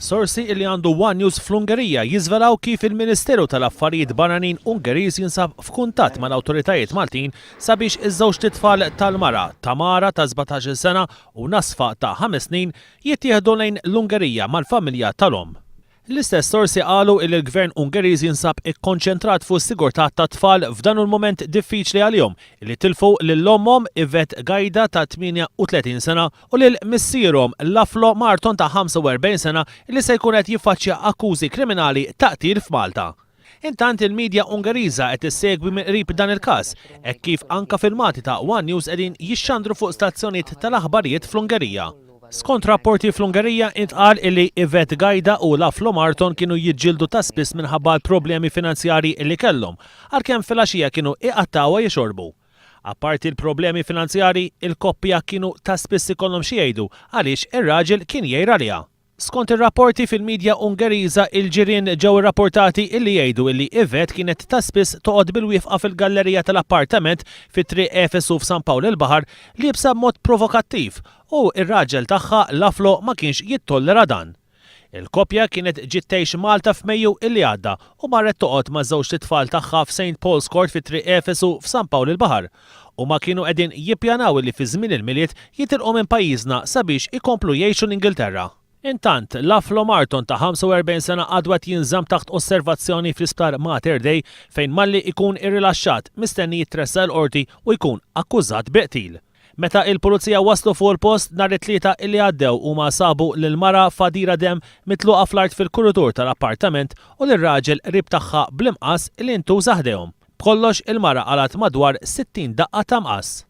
Sorsi li għandu One News fl-Ungerija jiżvelaw kif il-Ministeru tal-Affarijiet Barranin Ungeriż jinsab f'kuntatt mal-awtoritajiet Maltin sabiex iż-żewġt itfal tal-mara, Tamara ta' 17-il sena u Nasfa ta' ħames snin, jittieħdu lejn l-Ungerija mal-familja tal-omm. L-istess sorsi qalu illi l-Gvern Ungeriż jinsab ikkonċentrat fuq is-sigurtà tat-tfal f'dan il-mument diffiċli għalihom illi tilfu lil ommhom Yvette Gajda ta' 38 sena u lil missierhom Laflo Marton ta' 45 sena illi se jkun qed jiffaċċja akkużi kriminali ta' qtil f'Malta. Intant il-media Ungeriża qed issegwi mill-qrib dan il-każ, hekk kif anka filmati ta' one News qegħdin jixxandru fuq stazzjonijiet tal-aħbarijiet fl-Ungerija. Skont rapporti fl-Ungerija intqal illi Yvette Gajda u Laflo Marton kienu jiġġieldu ta' spiss minħabba l-problemi finanzjarji illi kellhom, għalkemm filgħaxija kienu iqattgħuha jixorbu. Apparti l-problemi finanzjarji, il-koppja kienu ta' spiss ikollhom xi jgħidu għaliex ir-raġel kien jgħir għaliha. Skont ir-rapporti fil-midja Ungeriża, il-ġirien ġew irrapportati illi jgħidu illi Yvette kienet ta' spiss toqgħod bil-wieqfa fil-gallerija tal-appartament fi Triq Efesu f'San Pawl il-Baħar liebsa b'mod provokattiv u r-raġel tagħha Laflo ma kienx jittollera dan. Il-koppja kienet ġiet tgħix Malta f'Mejju illi għadda u marret toqgħod ma' żewġt itfal tagħha f'Saint Paul's Court fi Triq Efesu f'San Pawl il-Baħar. Huma kienu qegħdin jippjanaw illi fi żmien il-Milied jitilqu minn pajjiżna sabiex ikomplu jgħixu l-Ingilterra. Intant, Laflo Marton ta' 45 sena għadu qed jinżamm taħt osservazzjoni fl-Isptar Mater Dei fejn malli jkun irrilaxxat mistenni jitressaq il-Qorti u jkun akkużat bi qtil. Meta il-Pulizija waslu fuq il-post nhar it-Tlieta illi għaddew huma sabu lil mara f'għadira demm mitluqa fl-art fil-kuritur tal-appartament u lir-raġel qrib tagħha bl-imqass li ntuża ħdejhom. B'kollox il-mara qalgħet madwar 60 daqqa ta' mqass.